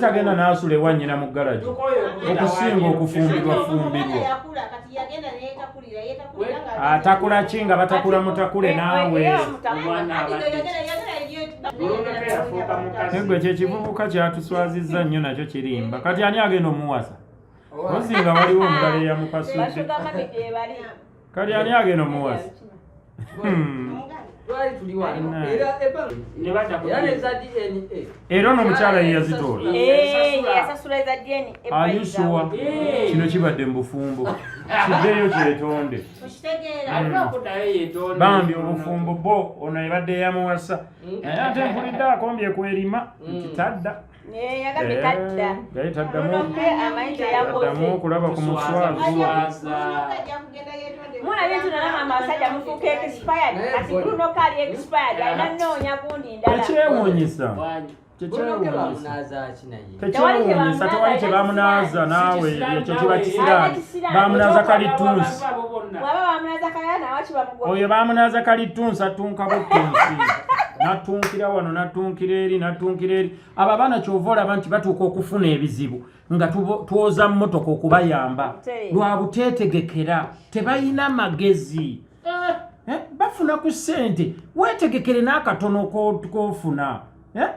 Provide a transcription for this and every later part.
Tagenda n'asula ewa nnyina mu garagi okusinga okufumbirwa fumbirwa. Yakula kati yagenda neyetakulira yetakulira nga Atakula ki nga batakula mutakule naawe? Omwana abadde Bruno K yafuuka mukazi. Eggwe kyekivubuka kyatuswazizza nnyo nakyo kirimba. Kati ani agenda omuwasa? Mpozi nga waliwo omulala eyamupasudde. Bashuga mami gye bali. Kati ani agenda omuwasa? Twali tuli wano Nah. era ebbanga Ne badda ku era neza DNA. Era ono omukyala ye yazitoola. Eh, yasasula eza DNA. Are you sure? Kino kibadde mu bufumbo. Kiddeyo kyetonde. Okitegeera. Alina okuddayo yeetonde. Bambi obufumbo bo ono ebadde yamuwasa. Naye ate mpulidde akombye kwerima nti tadda. Eh, yagambye tadda. Naye taddamu Bruno K amanyi kye taddamu yakoze. okulaba ku muswazi. Tuswaza. Mulabye nti nalaba amasajja mufuuka expired. Kati Bruno K ali expired, alina nnoonya gundi ndala. Tekyewuunyisa. Bwanyi. Bruno K Tekyewuunyisa. bamunaaza ki naye? Tekyewuunyisa tewali kye bamunaaza naawe ekyo kiba kisiraani. Bamunaaza kalitunsi. Abo bonna. Bw'aba bamunaaza kalala nawe kiba mugwa. Oyo bamunaaza kalitunsi atunka butunsi. Natunkira wano natunkira eri natunkira eri. Abo abaana ky'ova olaba nti batuuka okufuna ebizibu nga twoza mmotoka okubayamba. Butereevu. Lwa buteetegekera tebalina magezi. Eh, bafuna ku ssente weetegekere n'akatono k'ofuna. Eh?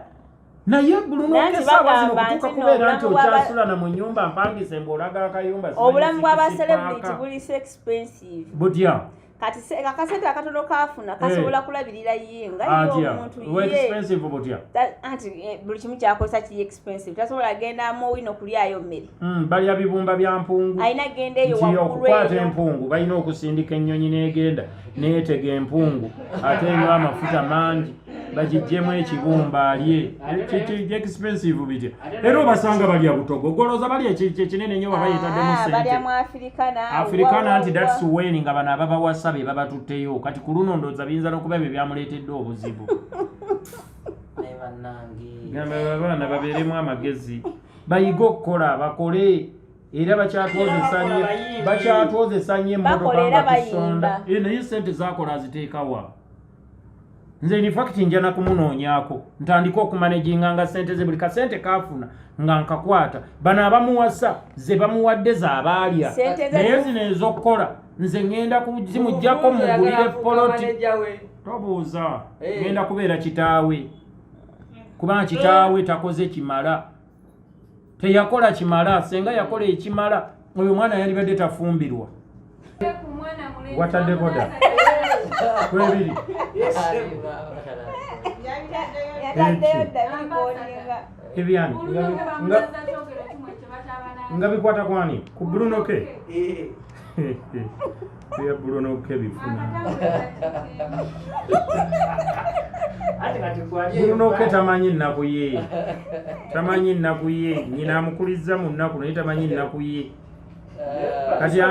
Naye Bruno Nanti K essaawa zino bagamba kutuuka nti nno kubeera nti obulamu bw'aba- okyasula na mu nnyumba mpangise mbw'olaga akayumba simanyi Obulamu bw'aba sikisi celebrity paaka. buli so expensive. Butya? Kati akasente akatono kaafuna kasobola kulabirira ye nga ye Atya? omuntu Wa ye. expensive butya? Anti buli kimu kyakozesa kiri expensive. Tasobola genda mu wino kulyayo mmere. Balya bibumba bya mpungu. Alina genda eyo Nti waggulu okukwata eyo. empungu balina okusindika ennyonyi n'egenda n'etega empungu ate enywa amafuta mangi bagiggyemu ekibumba alye. Expensive bitya? Era obasanga balya butogo golooza balya ekinene nnyo baba yeetaddemu Ah, ssente. balya mu Africana. Africana nti that's when nga bano ababawasa be babatutteyo kati ku luno ndowooza biyinza n'okuba bye byamuleetedde obuzibu. Naye bannange. Gamba abaana babeeremu amagezi bayige okukola bakole era bakyatwozesa nnyo bakyatwozesa nnyo emmotoka Bakola era nga tusonda. bayimba. Eh, naye sente zakola aziteekawa? Nze in fact nja na kumunoonyaako ntandike okumanaginga nga sente ze buli kasente kaafuna nga nkakwata. Bano abamuwasa ze bamuwadde z'abaalya Sente ze- naye zino ez'okukola nze ŋŋenda kuzimugjako mugulire poloti. Manager we. Tobuuza. Eh. Ŋŋenda kubeera kitaawe kubanga kitaawe takoze kimala teyakola kimala. Senga yakola ekimala oyo omwana yalibadde tafumbirwa. Wataddeko dda kwebiri. Yataddeyo dda birikooninga. Ebyani nga bikwata kwani ku Bruno K? Bya Bruno K bifuna. Ate kati gwali eyo Bruno K bwanyi. tamanyi nnaku ye, tamanyi nnaku ye. Nnyina amukulizza mu nnaku naye tamanyi nnaku ye. Kati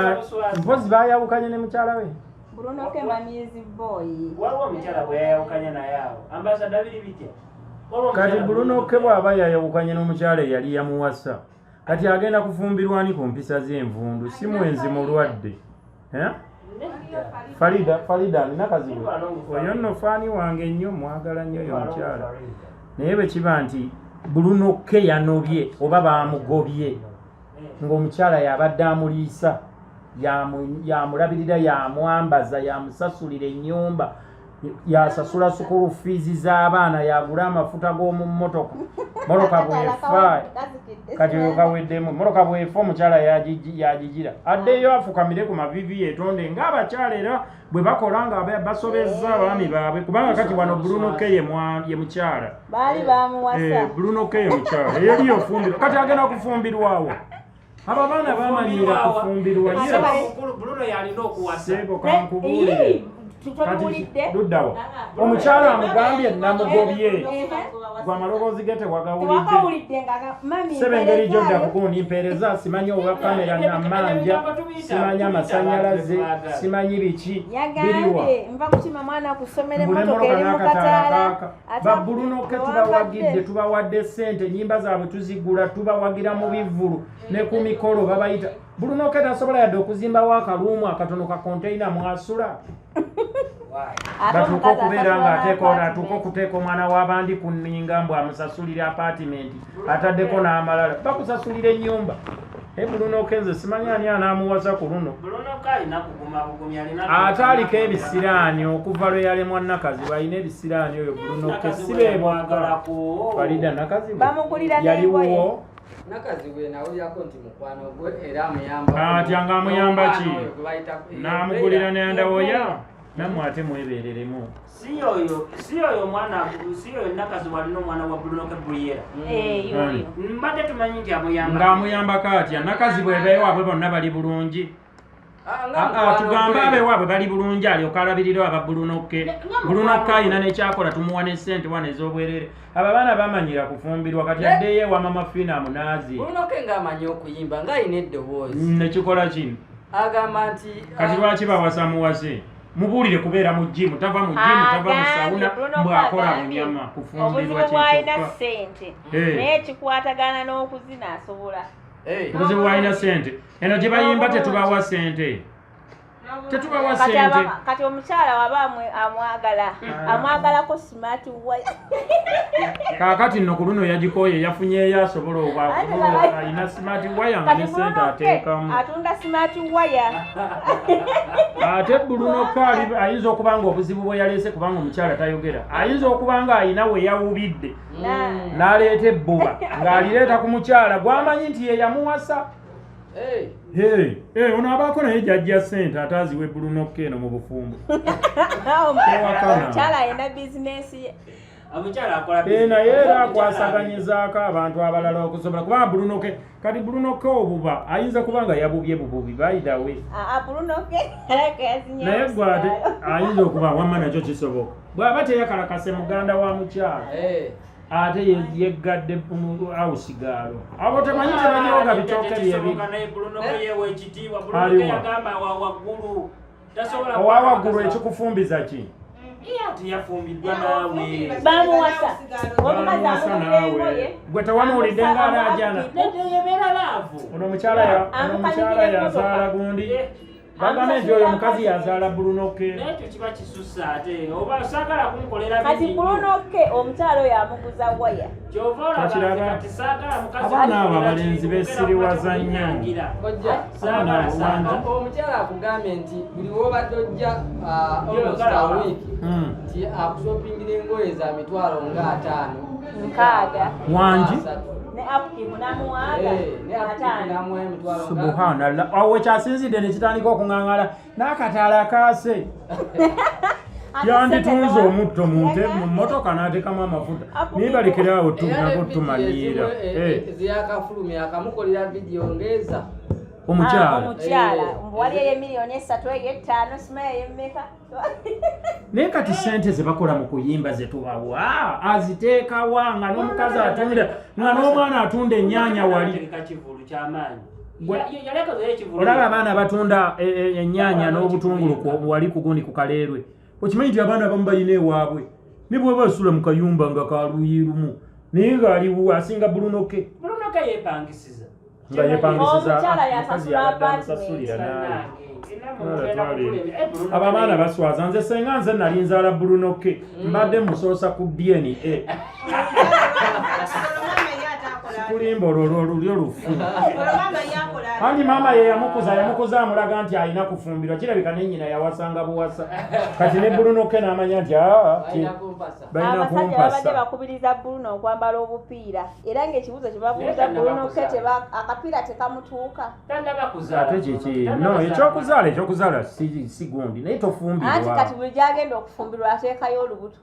mpozi bayawukanye ne mukyala we. Bruno K mommy's boy. Waliwo omukyala bwe yayawukanye naye awo. Ambassador biri bitya? Waliwo Kati omukyala Bruno K bw'aba yayawukanye n'omukyala eyali yamuwasa kati agenda kufumbirwa ani ku mpisa z'envundu? Si mwenzi mulwadde. Eh? Nedda. Farida, Farida alina kazibu oyo nno fan wange nnyo mwagala nnyo oyo mukyala. Naye bwe kiba nti Bruno K yanobye oba baamugobye ng'omukyala yabadde amuliisa yamulabirira yamwambaza yamusasulira ennyumba yasasula school fees z'abaana yagula amafuta g'omu mmotoka mmotoka bwefa kati oyo kaweddemu mmotoka bwefa omukyala yagigira addeyo afukamire ku mavivi yeetonde ng'abakyala era bwe bakola nga basobezza abaami baabwe kubanga kati wano Bruno K ye mukyala. Baali bamuwasa. Eh, Bruno K ye mukyala eyali ofumbirwa kati agenda kufumbirwawo abo abaana bamanyiira kufumbirwa. Ate Yes. mukulu Bruno yalina okuwasa. Sebo kankubuulire. Tobiwulidde? Luddawa omukyala amugambye namugobye gwe amaloboozi ge tewagawulidde? Tewakawulidde nga mami Sebe engeri gyodda mpeerezaayo. kugundi mpeereza simanyi owa kamera namanja simanyi amasannyalaze simanyi biki biriwa. Yagambye nva kukima mwana ku ssomero Mbula emmotoka emmotoka eri mu n'akataala kataala. kaaka. Ate Ba Bruno K tewampadde. tubawagidde tubawadde ssente ennyimba zaabwe tuzigula tubawagira mu bivvulu ne ku mikolo babayita. Bruno K tasobola yadde okuzimbawo akaluumu akatono ka container mwasula. Ate Batuuke omukazi okubeera asasula ng'ateeka ono atuuke n'apatimenti. okuteeka omwana w'abandi ku nninga mbu amusasulira apaatimenti ataddeko n'amalala, bakusasulira ennyumba. Naye Bruno K nze simanyi ani anaamuwasa ku luno. Bruno K alina kuguma bugumi, alina Ate aliko ebisiraani okuva lwe yalemwa Nakazibwe, alina ebisiraani oyo Bruno K, si be bokka. Farida Nakazibwe Bamugulira yali n'engoye. wuwo. Nakazibwe nawulyako nti mukwano gwe era amuyamba. Atya ng'amuyamba ki? Omwana oyo gwe bayita- N'amugulira n'endawoya, nammwe ate mwebeereremu. Si oyo, si oyo omwana, si oyo Nakazibwe alina omwana wa Bruno K Briera. Eh, yoyo. Mbadde tumanyi nti amuyamba. Ng'amuyambako atya? Nakazibwe ebeewaabwe bonna bali bulungi. Ah, nga Ah, ah, mukwano tugambe gwe. abeewaabwe bali bulungi, alyoka alabirira aba Bruno K. Bruno K alina n'ekyakola, tumuwa ne ssente wano ez'obwerere. Abo abaana bamanyira kufumbirwa, kati addeyo ewa Mama Fiina amunaazi. Bruno K ng'amanyi okuyimba, ng'alina eddoboozi. Nekikola kino Agamba nti kati ah, lwaki bawasa muwase? Mubuulire kubeera mu jimu, tava mu jimu, tava mu Agambye, sawuna, Bruno K mbw'akola agambye, bunyama kufumbirwa obuzibu bw'alina kyekyokka. ssente, Eh. naye ekikwatagana n'okuzina asobola. eh, Obuzibu bw'alina ssente, eno gye bayimba tetubawa ssente, tetubawa Kati ssente. Kati omukyala waba amwagala, Ah. amwagalako smart wire. Kaakati nno ku luno yagikooye, yafunyeeyo asobola obwa Ate baba- alina smart wire nga Kati ne ssente Bruno K ateekamu. atunda smart wire. Ate Bruno K ayinza okuba nga obuzibu bwe yaleese, kubanga omukyala tayogera, ayinza okuba nga alina we yawubidde n'aleeta ebbuba ng'alireeta ku mukyala gw'amanyi nti ye yamuwasa. eh, Hey, hey, ono abaako naye gy'ajja ssente ate aziwe Bruno K eno mu bufumbo. Tewakana. Omukyala alina bizinesi ye. Omukyala akola Eh, naye era akwasaganyizaako abantu abalala okusobola kubanga Bruno K, kati Bruno K obuba ayinza kuba nga yabubye bububi, by the way. Ah, ah, Bruno K alabika yazinye Naye gwe ate omusigalo. ayinza okuba wamma nakyo kisoboka bw'aba teyakalakase muganda wa mukyala, eh. ate yeggadde mu awusigaalo abo temanyi tebanyoga bitooke byebi. Tekisoboka, naye Bruno K yeewa ekitiibwa. Bruno K Aliwa. yagamba wa waggulu tasobola Owa waggulu ekikufumbiza ki? Ye ati yafumbiddwa naawe. Bamuwasa. Omukazi Bamuwasa amugulira naawe. engoye. Gwe tewamuwulidde ng'alaajana? Nedda, yebeera laavu. Ono omukyala ono omukyala Amukanyikira yazaala gundi, Eh, bagambe nti oyo omukazi yazaala Bruno K. Naye ekyo kiba kisussa, ate oba saagala kunkolera Kati bingi nnyo. Bruno K omukyala oyo amuguza waya. Ky'ova olaba nze Tokiraba? kati saagala mukazi Abaana abo kunkolera abalenzi kintu, beesiriwaza kubeera nnyo. kunnyangira. Kojja, Saagala, Abaana saagala. omukyala akugambye nti buli wobadde ojja ah, almost a week, nti akusopingira engoye za mitwalo nga 50. 60. Wangi? 30. Ne upkeep n'amuwaaga Eh, ne upkeep 50. n'amuwa emitwalo nga- Subhanallah, awo wekyasinzidde nekitandika okuŋŋaŋala n'akataala kaase. Ate Yanditunze ssente omutto mu nte Yagambye. mu mmotoka n'ateekamu amafuta, Apo naye balekeraawo Era ne nako vidiyo tumanyiira. ezimu, eh, eh, zeyakafulumya akamukolera vidiyo ng'eza. Ah, Omukyala omukyala Eh. mbu wali eyo emiliyoni 3, eyo 5, simanyi ey'emmeka. Naye kati sente ze bakola mu kuyimba ze tubawa aziteekawa, nga n'omukazi atunda, nga n'omwana atunda ennyaanya wali. Tegeka kivulu ky'amaanyi. Gwe- Yali akozeyo ekivulu. Olaba abaana batunda ennyaanya n'obutungulu wali ku gundi ku Kaleerwe, okimanyi nti abaana abamu balina ewaabwe ne bwaba asula mu kayumba nga kaluyi lumu, naye ng'aliwo asinga Bruno K. Bruno K yeepangisiza. Nga yeepangisiza. Omukyala Omukazi yasasula yabadde apartment. amusasulira naawe. Bannange, era mugenda kukulembera. Eh, Bruno Abo K abaana baswaza. Nze senga nze nali nzaala Bruno K, mbadde musoosa ku DNA. Olwo maama ye ate akola atya? Sikulimba, olwo olulyo lufu. Olwo maama ye akola atya? Anti maama ye yamukuza, yamukuza amulaga nti alina kufumbirwa, kirabika ne nnyina yawasanga buwasa, kati ne Bruno K n'amanya nti Balina kumpasa. balina Abasajja babadde kumpasa. bakubiriza Bruno okwambala obupiira, era ng'ekibuuzo kye babuuza Naye Bruno K tannabakuzaala. akapiira tekamutuuka. Tannaba kuzaala. Ate kiki? Tannaba No, kuzaala. ekyokuzaala si gundi, naye Anti kati tofumbirwa. buli gy'agenda okufumbirwa ateekayo olubuto.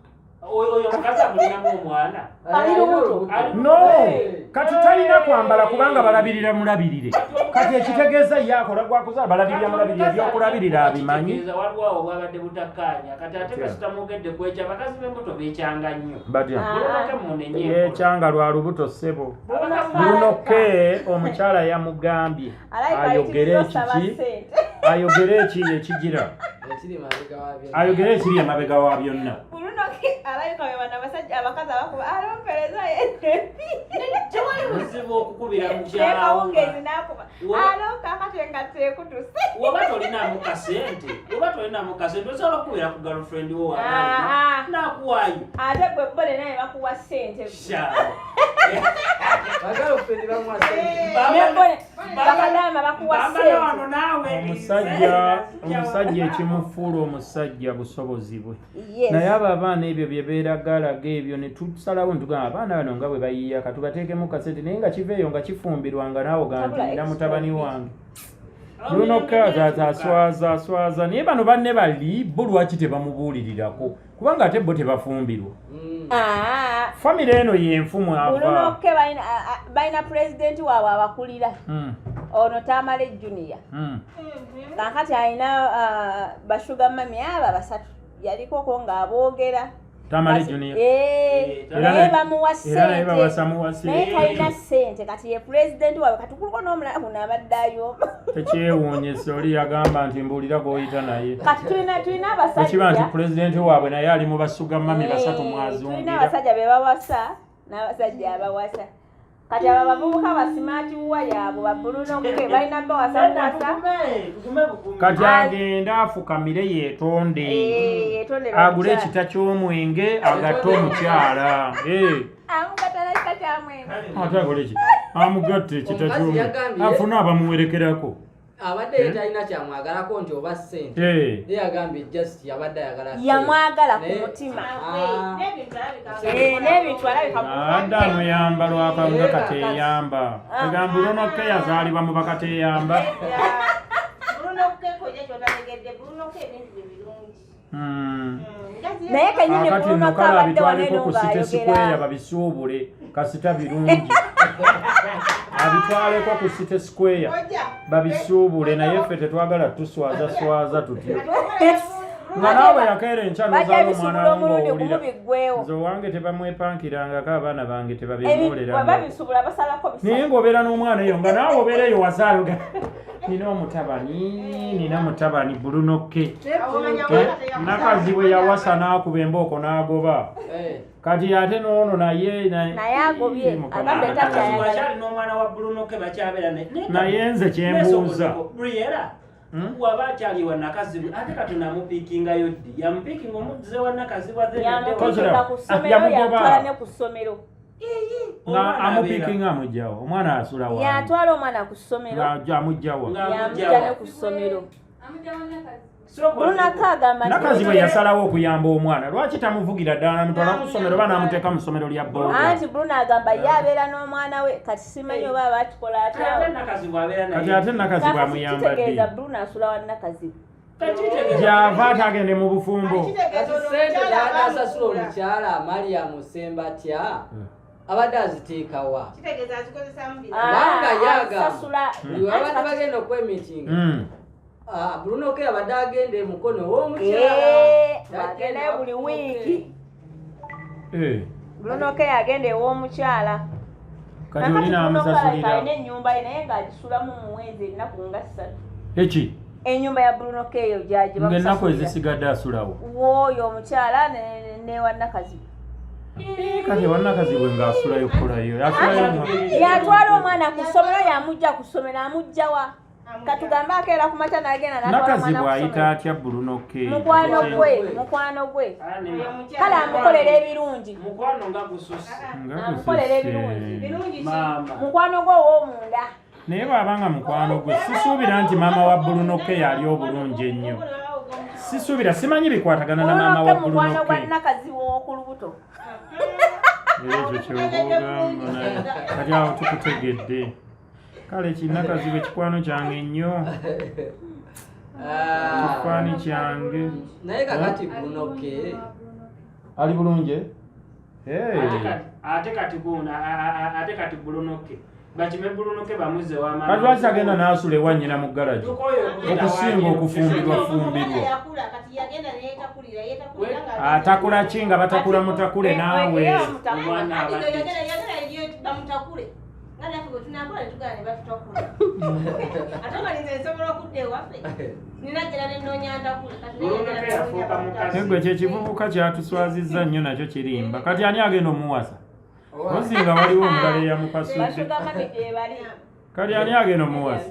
Oyo omukazi amulinamu omwana. Ali lubuto. Ali No, kati talina kwambala kubanga balabirira mulabirire, kati ekitegeeza ye akola gwakuzaala, balabirira mulabirire, ebyokulabirira abimanyi. Kitegeeza waliwo awo bwabadde butakkaanya, kati ate kasita mwogedde ku ekyo, abakazi b'embuto beekyanga nnyo. Batya? Ah. Bruno K munenye enkola. Yekyanga lwa lubuto, ssebo. Abakazi Bruno K omukyala yamugambye Alabika ayogere ayitiriza osaba ekiki, ssente. ayogere ekiri ekigira Ekiri mabega wa byonna. ayogere ekiri emabega wa byonna. Bruno Alabika be bano abasajja abakazi abakuba alompereza yennepi. Tewali buzibu okukubira mukyala wo. Nekawungeezi n'akuba. Woba- Alo kaakati engatto ekutuse. Woba tolinamu kasente, woba tolinamu kasente osobola okukubira ku girlfriend wo Ah, ah. nakuwaayo. Ate gwe bole naye bakuwa ssente. Sha. Bagirlfriend bamuwa ssente. Ne bole bakadaama bakuwa Bambala wano ssente. naawe. Omusajja ekimufuula omusajja busobozi bwe. Yes. Naye abo abaana ebyo bye beeragalaga ebyo ne tusalawo ne tugamba abaana bano nga bwe bayiiya katubateekemu kasente, naye nga kiva eyo nga kifumbirwa nga naawe ogamba nti Tabula nina extra mutabani bit. wange. Bruno K aswaza aswaza, naye bano banne bali bo lwaki tebamubuulirirako, kubanga ate bo tebafumbirwa. Ah. Famire eno yenfumu Bruno ava. K balina pulezidenti waabwe abakulira. Ono Tamale Junior. Kaakati alina bashuga mami abo basatu yalikoko ng'aboogera. Tamale Kati- Junior. Eh, Era naye bamuwa Era naye ssente. babasamuwa Naye talina ssente. ssente, kati ye pulezidenti waabwe, kati kuliko n'omulala guno abadde ayomba. Tekyewuunyisa oli yagamba nti mbuulira gw'oyita naye. Kati tulina Ekiba nti abasajja pulezidenti waabwe naye ali mu basuga mami Eh, basatu tulina mwazungira. abasajja be bawasa n'abasajja abawasa. Kati abo abavubuka basimaati yaabwe ba Bruno K balina bawasa muwasa. Tugume bugume. Kati agende afukamire yeetonde. Eh, yeetondere Agule omukyala. ekita ky'omwenge agatte omukyala. Eh, Amugatta n'ekita kya mwenge. ate akole ki? Amugatte ekita Omukazi ky'omwenge. yagambye- Afune abamuwerekerako. Abadde ye talina kyamwagalako nti oba ssente. Eh. Ye yagambye just yabadde ayagala ssente. Yamwagala ku Naye- mutima. Ah. N'ebintu alabika Eh, n'ebintu alabika Adde amuyamba lwakanga kateeyamba. Ah. Egamba Bruno K yazaalibwa mu bakateeyamba. Bruno K kojja kyotategedde, Bruno K ebintu bye birungi. Naye kennyini Akati Bruno nno K kale abadde wano abitwaleko eno ku City Square ng'ayogera. babisuubule kasita birungi. Abitwaleko ku City Square Kojja. babisuubule, naye ffe tetwagala tuswaza swaza tutyo. Nga naawe yakeera enkya Bajja n'ozaala omwana bisubula wo omulundi gumu ng'owulira. biggwewo. Nze owange tebamwepankirangako, abaana bange tebabyemuwoleranga. Babisubula basalako Naye bisatu. ng'obeera n'omwana eyo nga naawe obeera eyo wazaala oga nina omutabani, nina mutabani Bruno K. Eh, Nakazi bwe yawasa n'akuba embooko n'agoba. Eh. Kati ate n'ono naye Naye agobye. Mukama Agambye Katonda. takyayagala. Akyali n'omwana wa Bruno K bakyabeera naye. Naye nze kyembuuza. Briera. Waba akyali wa Nakazibwe ate kati namupiikingayo ddi? Yamupiikinga omuzze wa Nakazibwe ate Yamupiikinga ku ssomero, Yamugoba. yamutwala ne ku ssomero. Nga amupiikinga amugjawa omwana asula wa Yatwala omwana ku ssomero. nga amugjawa. Yamujja ne ku ssomero. Bruno K agamba nti Nakazibwe yasalawo okuyamba omwana, lwaki tamuvugira ddala namutwala ku ssomero oba n'amuteeka mu ssomero lya booda? Anti Bruno agamba ye abeera n'omwana we, kati simanyi oba abakikola atya. Ate Nakazibwe abeera naye. Kati ate Nakazibwe amuyamba ddi? Kitegeeza Bruno asula wa Nakazibwe. Kati Gyava ate agende mu bufumbo. Kati ssente z'abadde asasula omukyala Mariam Ssembatya abadde aziteekawa. Kitegeeza azikozesaamu bino. Ah, Kubanga ye agamba asasula. buli we babadde bagenda okwemitinga, Bruno K abadde agenda e Mukono ow'omukyala. Eh, Yagenda agendayo buli Bruno K. wiiki. Eh, Bruno K agenda ew'omukyala. Kati oli n'amusasulira. Alina ennyumba ye naye ng'agisulamu mu mwezi ennaku nga ssatu. Eki? Ennyumba ya Bruno K eyo gy'agi Ng'ennaku bamusasulira. ezisigadde asulawo. W'oyo omukyala ne wa Nakazibwe. Kati ewa Nakazibwe ng'asulayo kukolayo. Asulayo Yatwala omwana ku ssomero, yamujja ku ssomero, amujja wa? Katugambe akeera ku makya n'agenda n'atwala omwana Nakazibwe ku ayita ssomero. atya Bruno K? Mukwano gwe, mukwano gwe. Kale amukolera ebirungi. Mukwano nga gususse. Nga Amukolera gususse. ebirungi. Birungi ki? Maama. Mukwano gwe ow'omunda. Naye bw'abanga mukwano gwe, sisuubira nti maama wa Bruno K yali obulungi ennyo. Sisuubira, simanyi bikwatagana na maama Bruno wa K Bruno mukwano gwa K. Nakazibwe ow'oku lubuto. Era ekyo kyoba ogamba naye kati awo tukutegedde. Kale kinnakazibwe kikwano kyange nnyo, Ah. kifaani kyange. Naye kakati Bruno K Ali bulungi? Eh. Ate kati guno ate kati Bruno K bakime Bruno K bamuzze w'amaanyi. Kati lwaki agenda n'asula ewa nnyina mu garagi Tukoye okugenda okusinga wangi. okufumbirwa Omwana fumbirwa? yakula, kati yagenda neyeetakulira, yeetakulira nga Atakula ki nga batakula mutakule naawe? Eh, eh, Omwana Ati abadde yagenda bamutakule. Nga naffe bwe tunakola ne tugala ne batutakula. Ate nga nze nsobola okudda ewaffe. Nina gera ne nnoonya ntakula. Kati Bruno naye K yafuuka mukazi. Egwe kyekivubuka kyatuswazizza nnyo nakyo kirimba. Kati ani agenda omuwasa? Ozi nga waliwo omulala eyamupasudde. Ba sugar mummy gye bali. Kati ani agenda omuwasa?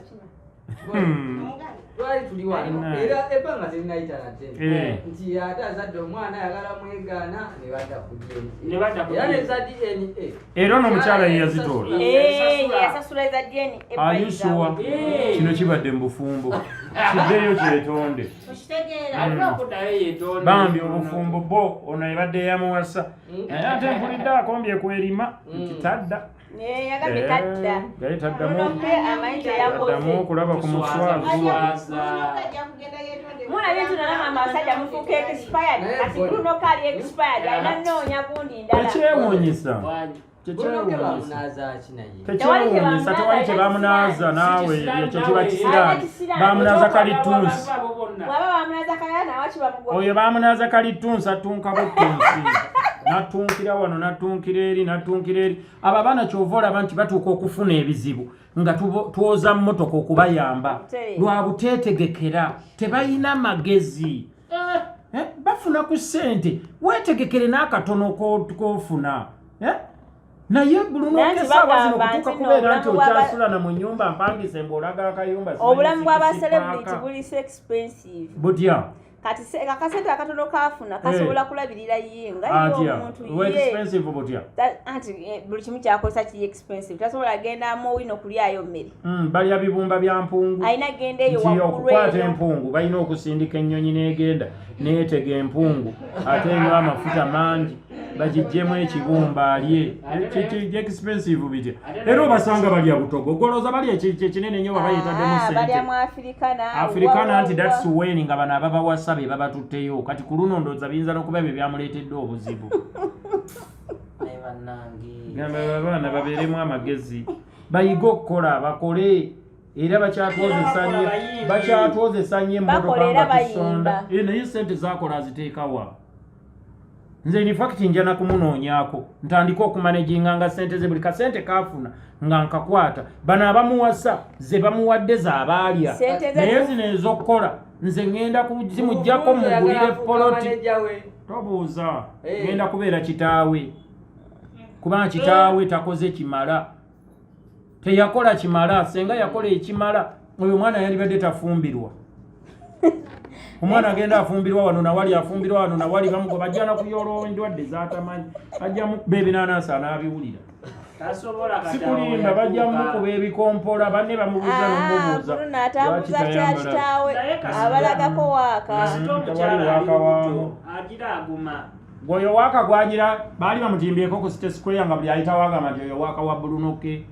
Twali tuli wano Mm. era ebbanga terinayita nate Eh. nti ate azadde omwana ayagala mwegaana ne badda ku Ne badda ku DNA era DNA. neza DNA Era ono omukyala ye yazitoola. Eh, yasasula eza DNA. Are you sure? Eh. Kino kibadde mu bufumbo. Kiddeyo kyetonde. Okitegeera. Alina okuddayo yeetonde. Bambi obufumbo bo ono ebadde yamuwasa. Naye ate mpulidde akombye kwerima nti tadda. Eh, yagambye tadda. Naye taddamu Bruno K amanyi kye taddamu yakoze. okulaba ku muswazi. Tuswaza. Mulabye nti nalaba abasajja mufuuka expired. Naye Kati body. Bruno K ali expired, alina nnoonya gundi ndala. Tekyewuunyisa. Wangi. Bruno K Tekyewuunyisa. bamunaaza ki naye? Tekyewuunyisa tewali kye bamunaaza naawe ekyo kiba kisiraani. Bamunaaza kalitunsi. Abo bonna. Bw'aba bamunaaza kalala nawe kiba mugwa. Oyo bamunaaza kalitunsi atunka butunsi. Natunkira wano natunkira eri natunkira eri. Abo abaana ky'ova olaba nti batuuka okufuna ebizibu nga twoza mmotoka okubayamba. Butereevu. Lwa buteetegekera tebalina magezi. Eh, bafuna ku ssente weetegekere n'akatono k'ofuna. Eh? Naye Bruno Nanti essaawa zino bagamba kutuuka nti nno kubeera nti obulamu bw'aba- okyasula na mu nnyumba mpangise mbw'olaga akayumba simanyi Obulamu bw'aba sikisi celebrity paaka. buli so expensive. Butya? Kati akasente akatono kaafuna kasobola kulabirira ye nga ye Atya? omuntu Wa ye. expensive butya? Anti buli kimu kyakozesa kiri expensive. Tasobola genda mu wino kulyayo mmere. Balya bibumba bya mpungu. Alina genda eyo Nti waggulu okukwata eyo. empungu balina okusindika ennyonyi n'egenda n'etega empungu ate enywa amafuta mangi bagiggyemu ekibumba alye. Expensive bitya? Era obasanga balya butogo golooza balya ekinene nnyo baba yeetaddemu Ah, balya ssente. mu Africana. Africana nti that's when nga bano ababawasa be babatutteyo kati ku luno ndowooza biyinza n'okuba bye byamuleetedde obuzibu. Naye bannange. Gamba abaana babeeremu amagezi bayige okukola bakole era bakyatwozesa nnyo Bakola, bakyatwozesa nnyo emmotoka Bakola era nga tusonda. bayimba. Eh, naye sente zakola aziteekawa nze in fact nja na kumunoonyaako ntandike okumanaginga nga sente ze buli kasente kaafuna nga nkakwata bano abamuwasa ze bamuwadde z'abaalya Sente ze- naye zino ez'okukola nze ŋŋenda kuzimuggyako mugulire poloti Manager we. tobuuza Eh. ŋŋenda kubeera kitaawe kubanga kitaawe takoze kimala teyakola kimala senga yakola ekimala oyo omwana yalibadde tafumbirwa omwana agenda afumbirwa wano nawali afumbirwa wano nawali bamugoba ajja nakuyoola endwadde zatamanyi ajja mukuba ebinanansi anaabiwulira Tasobola kati sikulimba awo bajja yatuuka. mukuba ebikompola banne bamubuuza Ah, nomubuuza Bruno atambuza lwaki kya tayambala kitaawe Naye kasita- abalagako waaka. Kasita Tewali omukyala ali waaka waamu. lubuto agira aguma. gweoyo waaka gwagira baali bamutimbyeko ku City Square nga buli ayitawo agamba nti oyo waaka wa Bruno K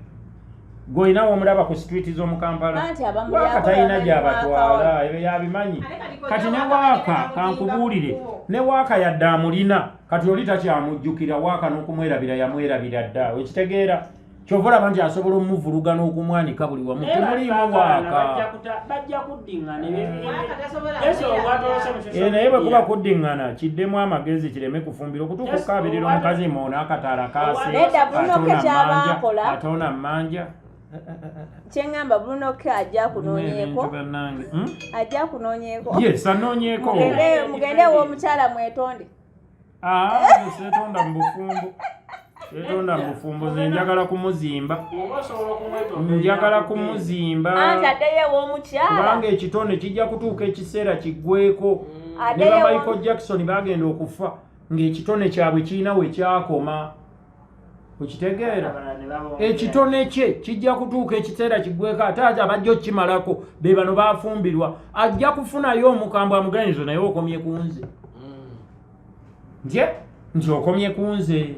gw'olina womulaba ku street z'omu Kampala Anti abamulyako waaka talina bamanyi gy'abatwala waaka ebyo yabimanyi Ate kati kojja kati ne waaka waaka bagenda kankubuulire bamutimba ku kkubo. ne waaka yadde amulina kati oli takyamujjukira waaka n'okumwerabira yamwerabira dda okitegeera kyova olaba nti asobola omuvuluga n'okumwanika buli wamu Naye temuliimu baagalana waaka bajja kuddiŋŋana Waaka tasobola Yesu kwerabira. obwatolose mu social Eh, naye bwe kuba media. kuddiŋŋana kiddemu amagezi kireme kufumbira okutuuka Yes, okukaabirira omukazi moona akataala kaase Nedda, Bruno K ate ky'aba ona akola. mmanja, ate ona mmanja Kyeŋŋamba Bruno K ajja akunoonyeeko. Ebintu bannange. Ajja akunoonyeeko. Yes, anoonyeeko. Mugende ew'omukyala mwetonde. Ah, nze seetonda mu bufumbo. Seetonda mu bufumbo nze njagala kumuzimba. Oba osobola okumwetonda Njagala erina kumuzimba. Anti addeyo ew'omukyala. Kubanga ekitone kijja kutuuka ekiseera kiggweeko. Ne ba Addeyo Michael Jackson baagenda okufa ng'ekitone kyabwe kirina we kyakoma. Okitegeera? Abalala ne babongera. Ekitone kye kijja kutuuka ekiseera kiggweko ate ate abajja okukimalako be bano bafumbirwa ajja kufunayo omukambwe amuganizo naye okomye ku nze ntye nti okomye ku nze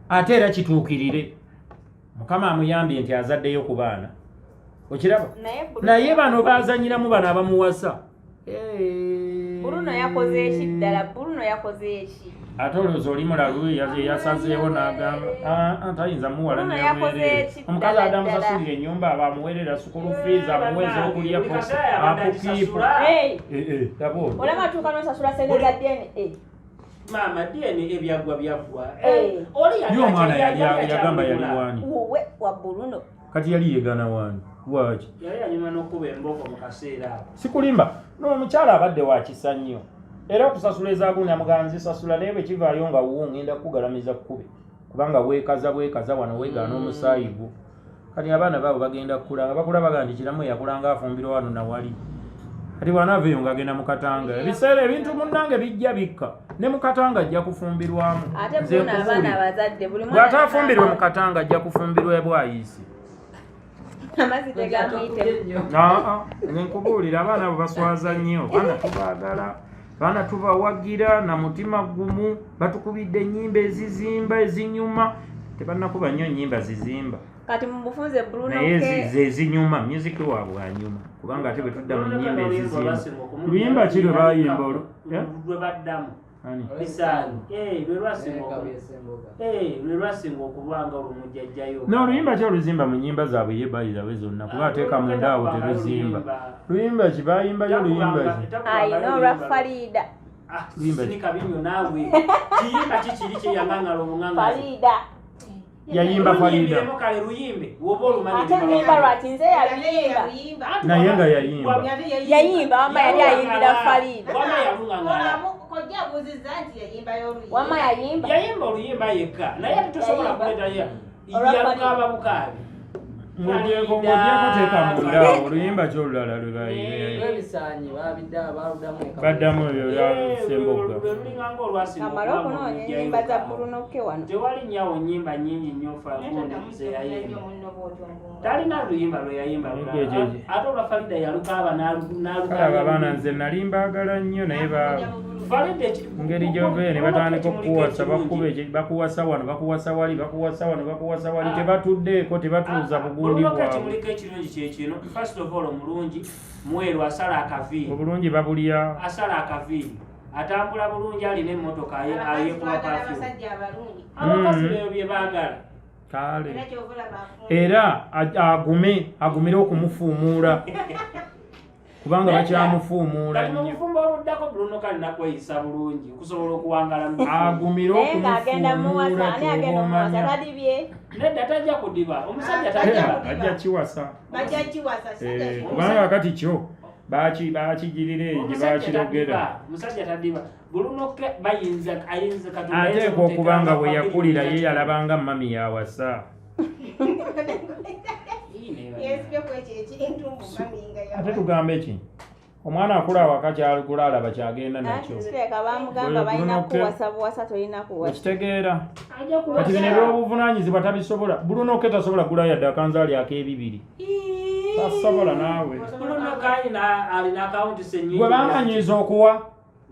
ate era kituukirire mukama amuyambye nti azaddeyo ku baana okiraba Naye Bruno- naye bano bazanyiramu bano abamuwasa Bruno yakoze eki ddala? Bruno yakoze eki? Ate olowooza oli mulalu yasazeewo n'agamba "Ah, ah, tayinza muwala Bruno nnyo yakoze bwereere." eki Omukazi ddala adde amusasulira ennyumba aba amuweerera sukulu fees amuweeza okulya Buli kaseera abadde apukiipu agisasula. Hey, olwo olaba atuuka n'osasula ssente za DNA. Maama DNA ebyaggwa byaggwa. Eh. Oli yali ye omwana yali yagamba yali akyamugula. waani Wuwe wa Bruno. Kati yali yegana wani lwaki? Yali anyuma n'okuba embooko mu kaseera ako. Sikulimba, n'omukyala abadde wa kisa nnyo, era okusasula ezagundi amugamba nzisasula, naye bwe kivaayo nga wuwo ngenda kukugalamiza kkube, kubanga weekaza bwekaza wano weegaana omusaayi gwo. Kati abaana baabo bagenda kukula nga bakula bagamba nti Kiramu yakulanga afumbirwa wano nawali, kati bw'anaava eyo ng'agenda mu Katanga. Ebiseera ebintu munnange bijja bikka, ne mu Katanga ajja kufumbirwamu. Ate Nze Bruno abaana nkubuulira. abazadde buli mwana Bw'ataafumbirwe mu Katanga ajja kufumbirwa e Bwayiisi. Amazzi tegamuyitemu. Aa, nze nkubuulira, abaana abo baswaza nnyo. Baana tubaagala, baana tubawagira na mutima gumu. Batukubidde ennyimba ezizimba, ezinyuma. Tebannakuba nnyo nnyimba zizimba, Kati mumufunze Bruno naye K. ze ezinyuma, music waabwe anyuma, kubanga ate bwe tudda mu Bruno nnyimba K n'oluyimba ezizimba, olwasinga okumujja, luyimba ki lwe bayimba olwo? Eh? Lwe baddamu. Ani? Bisaanyi. Lwe lwasinga okuba nga olumujjajjayo. N'oluyimba ki oluzimba mu nnyimba zaabwe ye bayizawe zonna? Kuba ateeka munda awo teruzimba. Luyimba ki bayimbayo? Luyimba ki? Ayina olwa Farida. Luyimba ki? Sinika binyo naawe. Kiyimba ki kiri kyeyaŋŋaŋala obuŋŋaŋazi? Farida. Yayimba Farida. Luyimbiremu kale luyimbe woba olumanyi. Ate luyimba lwaki nze yaluyimba? Naye nga yayimba. Yayimba, wamma yali ayimbira Farida. Wamma yaluŋŋaŋala. Kojja abuuzizza nti yayimbayo oluyimba. Wamma yayimba. Yayimba oluyimba yekka, naye ate tosobola Yayimba. kuleeta Olwa yalukaaba bukaabi. Ng'ogyeko teeka munda awo, oluyimba ki olulala lwe bayimba? Lwebisaanyi babidda baluddamu. Baddamu ebyo bya Sembogga. Lwe lulinganga olwasinga Kamale okuba okunoonya ng'olujjayo ennyimba za kaawo. Bruno K wano. Tewali nnyawo nnyimba nnyingi nnyo fagundi ze yayimba. Talina luyimba lwe yayimba lulala. Egyo. Ate olwa Farida yalukaaba Kale abo abaana nze nali mbaagala nnyo, naye ba Farida ngeri gyova ne batandika okukuwasa, bakuba bakuwasa wano, bakuwasa wali, bakuwasa wano, bakuwasa wali, tebatuddeeko, tebatuuza bugundi Bruno K bwabwe. Ekimuliko ekirungi kyekino, first of all omulungi mweru, asala akaviiri. Obulungi babulya. Asala akaviiri, atambula bulungi, alina emmotoka Abakazi ayekuba twagala perfume. abasajja abalungi. Abakazi beyo bye baagala. Kale. Era kyova olaba afumba. Era agume, agumire okumufuumuula, kubanga bakyamufuumuula Kati mu nnyo. bufumbo obuddako Bruno kalina kweyisa bulungi okusobola okuwangala mu bufumbo. Agumire Naye ng'agenda muwasa, okumufuumuula. ani agenda Kyoba omuwasa? omanya. Tadibye. Nedda, tajja kudiba, omusajja Ah, tadiba. Ajja kiwasa. Bajja kiwasa. Eh, kubanga kati kyo bakigirira eyo gye Omusajja bakirogera. tadiba, omusajja tadiba. Bruno K bayinza ayinza Katonda ayinza Ateekwa okuba nga bwe okuteeka yakulira ye yalabanga mami yawasa. Yesibye ku ekyo ekintu mbu mami nga Ate yawa. tugambe ki? Omwana akula awaka kyalukula alaba kyagenda nakyo. Anti kireka bamugamba Oyo balina Bruno K. kuwasa buwasa, tolina kuwasa. Okitegeera? Ajja kuwasa. Kati bino ebyobuvunaanyizibwa tabisobola. Bruno K tasobola gula yadde akanzaali ak'ebibiri, tasobola naawe. Bruno K alina akawunti sennyingi. Gwe bamanyiiza okuwa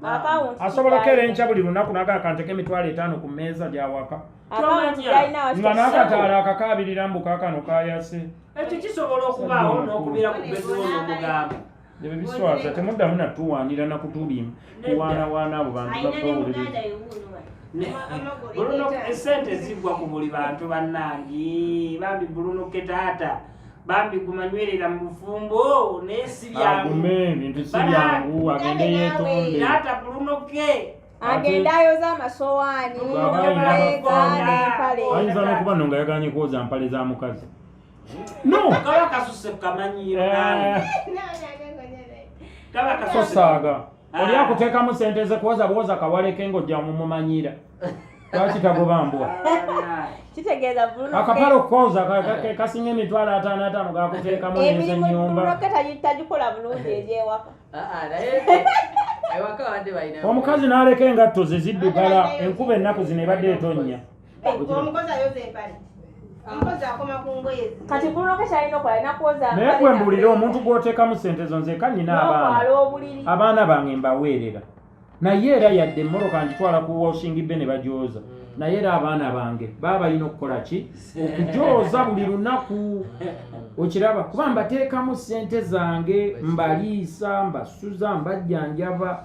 Akawunti asobola okukeera enkya buli lunaku naga akanteka 50,000 ku mmeeza gyawaka, Akawunti gyalina nga n'akataala akakaabirira mbu kaakano kayase. Ekyo kisobola okubaawo n'okubira ku bedroom n'omugamba. Ebyo biswaza, temuddamu natuwaanira nakutulimba kuwaanawaana abo bantu Alina ne baffe. muganda we wuuno wano. Bruno esente zigwa ku buli bantu bannange. Bambi Bruno K taata, bambi gumanywerera mu bufumbo, naye si byangu. Agume, ebintu si byangu, agende yeetonde. Taata Bruno K. Agenda ayoza amasowaani, Bw'aba alina n'obuleega amakonda. n'empale. Ayinza n'okuba nno nga yaganye kwoza mpale za mukazi no. Kaba kasuse kukamanyiiro nange. Kaba kasuse. Tosaaga oli akuteekamu sente ze kwoza bwoza kawaleke ng'ojja mumumanyira. Lwaki tagoba mbwa? Ah, Kitegeeza Bruno K Akapale okwoza kasinga 550,000 gakuteekamu neza emirimu Bruno ennyumba. K tagikola bulungi egy'ewaka. Naye ewaka babadde balina Omukazi n'aleka engatto ze ziddugala, enkuba ennaku zino ebadde etonnya. Omukozi ayoza empale, omukozi akoma ku ngoye ze. Kati Bruno K kyalina okukola, alina kwoza Naye mpale gwe mbuulira, omuntu gw'oteekamu sente zo, nzeka nnina n'okwala abaana, obuliri. Abaana bange mbaweerera, naye era yadde emmotoka ngitwala ku washing bay ne bagyoza, naye era abaana bange baba balina okukola ki? Okugyoza buli lunaku. Okiraba? Kuba mbateekamu sente zange, mbaliisa, mbasuza, mbajjanjaba,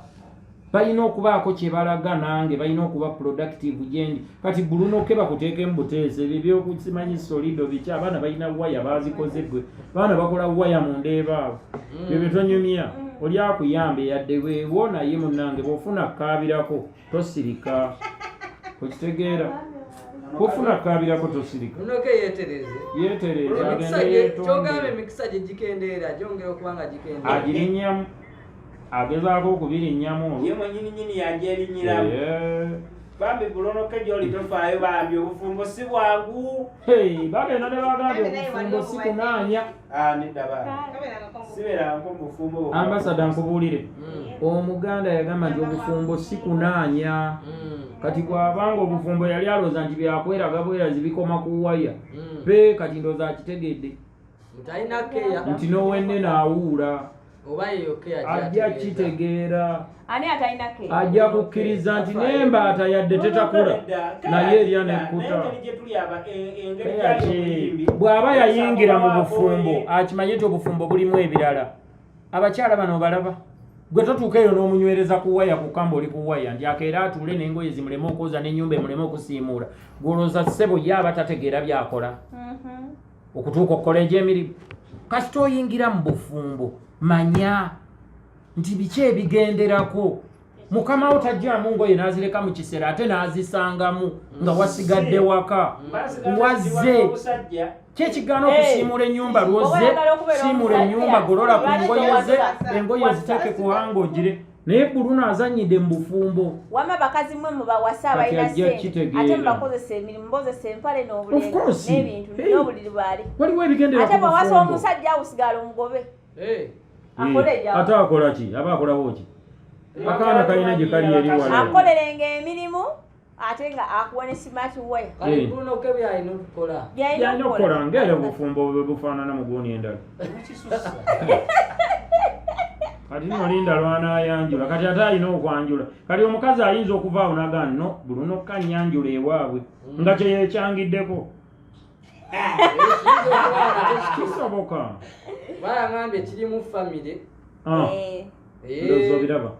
balina okubaako kye balaga nange, balina okuba productive gyendi. Kati Bruno K bakuteekemu buteesa ebyo ebyokusimanyi solido biki, abaana balina waya bazikoze gwe, abaana bakola waya mu ndeeba abo. Ebyo byetonyumya oli akuyambe yadde weewo, naye munnange bw'ofuna kaabirako tosirika. Okitegeera? Kufuna kabirako tosirika. Bruno K yeetereze. Yeetereze Emikisa agende gye yeetonde. kyogamba emikisa gye gikendeera gyongera okuba nga gikendeera. Agirinnyamu agezaako okubirinnyamu olwo. Ye mwenyini nyini yagyerinnyiramu. Eh. Bambi Bruno K gy'oli tofaayo bambi obufumbo si bwangu. Hey, bagenda ne bagamba obufumbo si kunaanya. Ah, nedda bambi. Sibeerangako mu bufumbo bwokka. Ambasada nkubuulire. Omuganda yagamba nti obufumbo si kunaanya. Kati bw'abanga obufumbo yali alowooza nti byakweraga bwerazi bikoma ku waya. Pe kati ndowooza akitegedde Ntalina keya nti n'owennene awuula. oba yeyo keya Ajja kitegeera. Ani atalina ke? Ajja kukkiriza nti n'embaata yadde tetakula naye erya nekkuta. N'engeri gye tuli aba engeri Keya gyali ki? omuyimbi. Bw'aba yayingira mu Okusaba bufumbo kw'oye. akimanye nti obufumbo bulimu ebirala. Abakyala bano obalaba gwe totuuka eyo n'omunywereza ku waya ku kamba oli ku waya nti akeera atuule n'engoye zimuleme okwoza n'ennyumba emuleme okusiimuula gw'olowooza ssebo ye aba tategeera by'akola okutuuka okukola egy'emirimu. Kasita oyingira mu bufumbo manya nti biki ebigenderako. Mukama wo tajjaamu ngoye n'azireka mu kisera ate n'azisangamu nga wasigadde waka. Basigala Wazze. obusajja. Kyekigaana okusiimuula ennyumba lwozze Oba oyagala okubeera siimula omusajja, ennyumba golola ku lwaki ngoye ze towasa? engoye ziteeke ku hanga ogire naye Bruno azannyidde mu bufumbo. Wamma bakazi mmwe mubawasa Kati abalina ajja ssente kitegeera. ate mubakozesa emirimu mubozesa empale Of n'obulenga course. n'ebintu Hey. n'obuliri bwali. Waliwo ebigendera Ate ku bw'awasa bufumbo. omusajja awo sigala omugobe. Eh, Akole Eh, ebyawe. ate akola ki? Aba akolawo ki? Akaana kalina gye kali eri wala. Akolerenga emirimu ate nga akuwa ne smart wear. kale Eh. Bruno K byalina okukola. Byalina Yalina okukola ng'era obufumbo bwe bufaanana mu guuni endala. Mukisusa. Kati nno linda lw'anaayanjula kati ate alina okwanjula kati omukazi ayinza okuva awo n'agamba no Bruno K annyanjula ewaabwe nga kye yeekyangiddeko. Kiyinza okuba nga tekituufu. Kisoboka. Bayangambye kirimu famire. Ah. Eh. Eh, Ndowooza obiraba.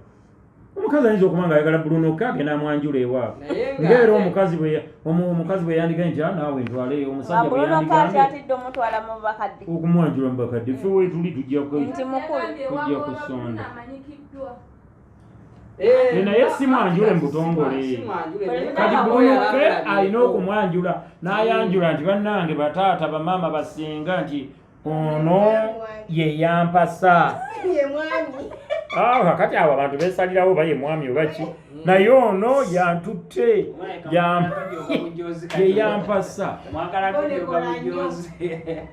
Omukazi ayinza okuba ng'ayagala Bruno K agenda amwanjula ewaabwe. Naye nga Ng'era ate- omukazi bwe omukazi bwe yandigambye nti "Ah, naawe ntwaleyo omusajja bwe Bruno K yandigambye akyatidde omutwala mu bakadde. okumwanjula mu bakadde ffe weetuli tujja ku Nti mukulu. Tujja kusonda. Amanyikiddwa. Eh, Eh, naye si mwanjule mu butongole. Si mwanjule, naye Kati nga Bruno oyo K alabye. alina okumwanjula n'ayanjula nti bannange bataata bamaama basinga nti ono ye yampasa. Ye mwami. Ah, kakati abo abantu beesalirawo oba ye mwami oba ki naye ono yantutte ye yampasa. Mwagala tujooga bujozi.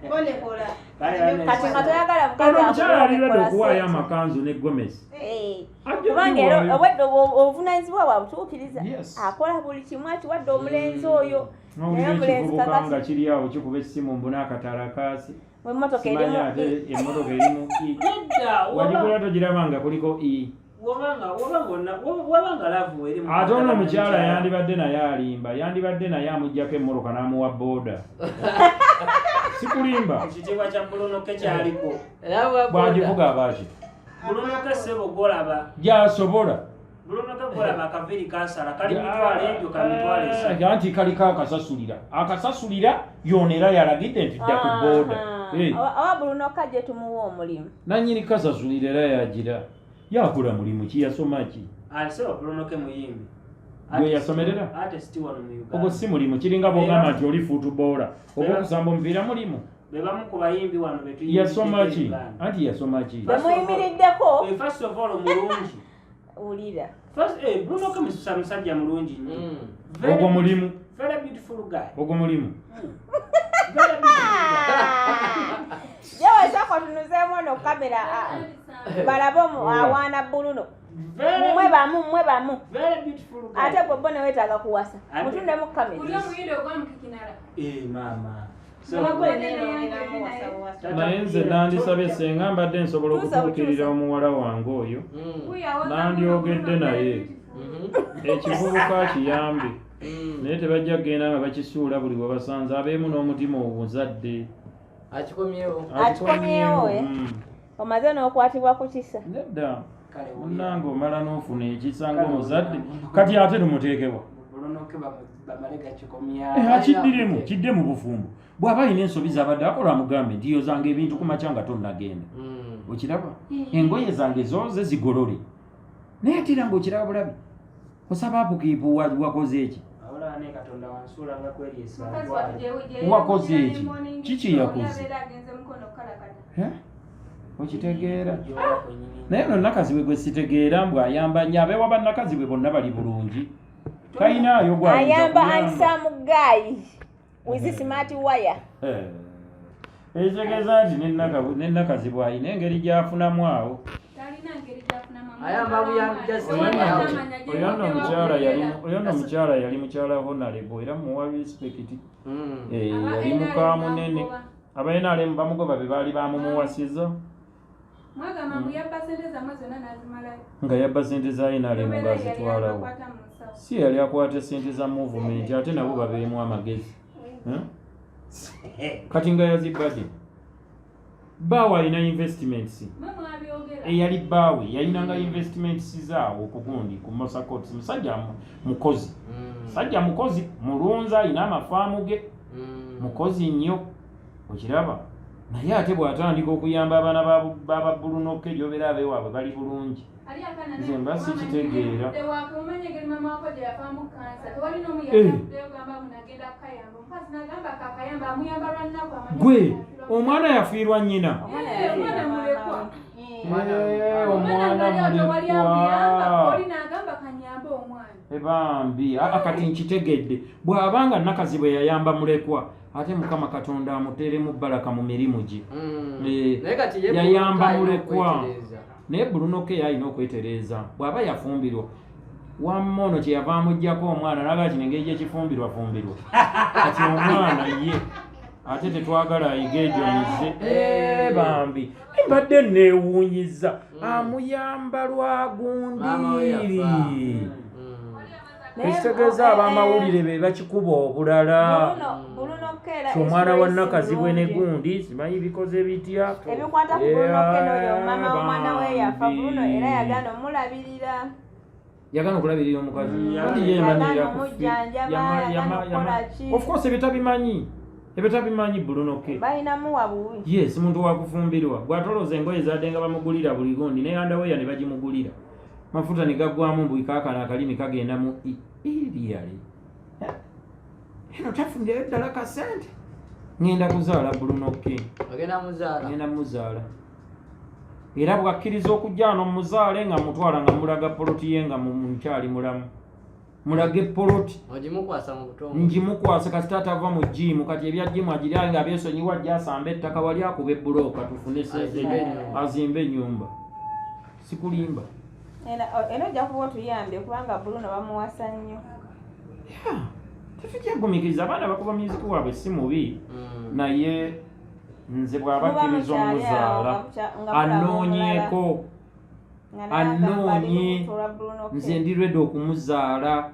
Bonekola. Kati nga toyagala Ono mukazi omukyala ali akukola ready okuwaayo ssente. amakanzu ne gomesi. Eh. Ajja Kubanga era kuwaayo. obwedde obuvunaanyizibwa bwabwe butuukiriza. Yes. Akola buli kimu akiwadde omulenzi oyo. Naye N'owulira omulenzi ekivubuka kakati nga kiri awo kikuba essimu mbu n'akatala kaasi. emmotoka Simanyi erimu ate emmotoka erimu E. Nedda, Wagigula togiraba nga kuliko E. wabanga laavu eri mu Ate ono omukyala mukyala. yandibadde naye alimba yandibadde naye amuggyako emmotoka n'amuwa booda. Sikulimba. Ekitiibwa kya Bruno K kyaliko. Era bwa boda. Bw'agivuga abaaki? Bruno K ssebo gw'olaba. Gy'asobola. Bruno K gw'olaba akaviiri kaasala kali mitwalo egyo ka mitwalo esatu. Anti kaliko akasasulira. Akasasulira yona era yalagidde nti dda ku booda. Eh. Oba Bruno K gye tumuwa omulimu. Nannyini kasasulira era yagira. Yakola mulimu ki yasoma ki? Ah, ssebo Bruno K muyimbi. Gwe yasomerera? Artist wano mu Uganda. Ogwo si mulimu kiringa bw'ogamba nti oli fuutuboola oba okusamba omupiira mulimu. Be bamu ku bayimbi wano be tuyimbiddeko Yasoma e ki? Uganda. Anti yasoma ki? Bemuyimiriddeko Eh, first of all mulungi. wulira. First, Bruno K musajja mulungi nnyo. Mm. Very- Ogwo mulimu. Very beautiful guy. Ogwo mulimu. Very beautiful guy. Jewe sooka otunuzeemu ono kamera balabe awaana Bruno. Very, Mmwe bamu mmwe bamu. very beautiful guy. Ate gwe bo ne weetaaga kuwasa. Ate- Mutundemu kamera. Uli omuyindi ogwamukikinala. Eh, mama. So, Naye nze nandisabye senga mbadde nsobola okutuukirira omuwala wange oyo. Nandyogedde naye. Ekivubuka kiyambe. Naye tebajja kugenda nga bakisuula buli we basanze abeemu n'omutima omuzadde. Akikomyewo. Akikomyewo, eh? Omaze n'okwatibwa ku kisa. Nedda. Kale Munnange omala n'ofuna ekisa ng'omuzadde kati ate tumuteekebwa. Bruno K bamale gakikomya. Eh, akiddiremu kidde mu bufumbo bw'aba alina ensobi z'abadde akola amugambe nti yozanga ebintu ku makya nga tonnagenda. Okiraba engoye zange zooze zigolole naye ate era ng'okiraba bulabi osaba apukiipu wakoze eki Wabula Bane Katonda wansuula nga kweri Mukazi wattu esangwa. Wakoze eki? Kiki yakoze? Abeera agenze mukono kukalakata. Eh? Okitegeera? Gyoba kwennyini. Naye no Nakazibwe gwe sitegeera mbu ayamba nnyo, abeewa bannakazibwe bonna bali bulungi, talinaayo gw'ayinza Ayamba kuyamba. handsome guy with smart wire. Eh. Ekitegeeza nti ne Nakazibwe alina engeri gy'afunamu awo. Talina ngeri gy'afunamu. Ayamba buyambi just Tewali Oyo atamanya gye Oyo nno yavudde omukyala yali, wakugera. oyo nno omukyala yali mukyala honorable era muwa respect. Eh, Aba yali NRM muka munene. bamugoba. Aba NRM bamugoba, be baali bamumuwasiza. Mwagamba mbu yabba sente zammwe zonna n'azimalayo. Nga yabba sente za NRM Obeera yali ng'azitwalawo. abakwata mu nsawo. Si yali akwata sente za movement, ate nabo babeemu amagezi. Eh? Kati nga yazibadde bbaawe alina investments. Mwe mwabyogera. Eyali bbaawe yalinanga investments zaawo okugundi ku Mosa Courts. Musajja mukozi, musajja mukozi, mulunzi, alina amafaamu ge, mukozi nnyo, okiraba. Naye ate bw'atandika okuyamba abaana ba Bruno K, gyobeera abeewaabwe bali bulungi. Ali akaana Nze mba sikitegeera. Ewaka omanye engeri maama wako gye yavaamu kansa. Tewali n'omu Eh. yavuddeyo gamba mbu nagenda kukayamba. Omukazi n'agamba kakayamba amuyamba lwa nnaku amanye Gwe nti yafiirwa. omwana yafiirwa nnyina. Eh, omwana mulekwa. Eh, Omwana omwana ngali awo tewali amuyamba. mulekwa. Oli n'agamba kanyambe omwana. Ebambi, aa kati nkitegedde, bw'abanga Nakazibwe yayamba mulekwa, ate Mukama Katonda amuteeremu baraka mu mirimu gye. Eh, Naye kati ye yayamba Bruno K alina mulekwa. okwetereeza. Naye Bruno K alina okwetereeza. Bw'aba yafumbirwa, wamma ono kyeyava amuggyako omwana naga kino engeri gyekifumbirwa fumbirwa, kati omwana ye ate tetwagala ayiga egyo mize. Eh, bambi mbadde neewuunyiza, amuyamba lwa Maama we yafa. gundi. Ekitegeeza ab'amawulire be bakikuba obulala. Bruno K era Omwana wa express Nakazibwe ne bulungi. gundi simanyi bikoze bitya. Ebikwata ku Bruno K n'oyo maama w'omwana we yafa, Bambi. Bruno era yagaana omulabirira. Yagana okulabirira omukazi. Anti ye Yagaana yamanyi omujjanjaba, yagaana okukola ki. Of course ebyo tabimanyi, ebyo tabimanyi Bruno K. Balinamuwa buwi. Yes, muntu wakufumbirwa gwatolooza engoye zadde nga bamugulira buli gundi ne underwear ne bagimugulira, mafuta ne gaggwamu, mbu kaakano akalimi kagenda mu iriali eno tafunirayo ddala kasente. Ŋŋenda kuzaala Bruno K. Ogenda muzaala? Ŋŋenda muzaala, era bw'akkiriza okujja wano muzaale nga mutwala nga mulaga poloti ye nga mukyali mulamu, mulage poloti. Ogimukwasa mu butongole? Ngimukwasa kasita atava mu jiimu. Kati ebya jiimu agirya nga byesonyiwa, ajja asamba ettaka wali akuba ebbulooka tufune sente. Azimbe ennyumba. Azimbe ennyumba, sikulimba. Era ojja kuba otuyambye kubanga Bruno bamuwasa nnyo. Yeah, tetujja kugumiikiriza. Abaana bakuba music waabwe si mubi, naye nze bw'aba Muba akkiriza mukyali awo omuzaala nga nga mulaba anoonyeeko omulala, nga naye agamba ali anoonye. lubuto lwa Bruno K. Nze ndi ready okumuzaala.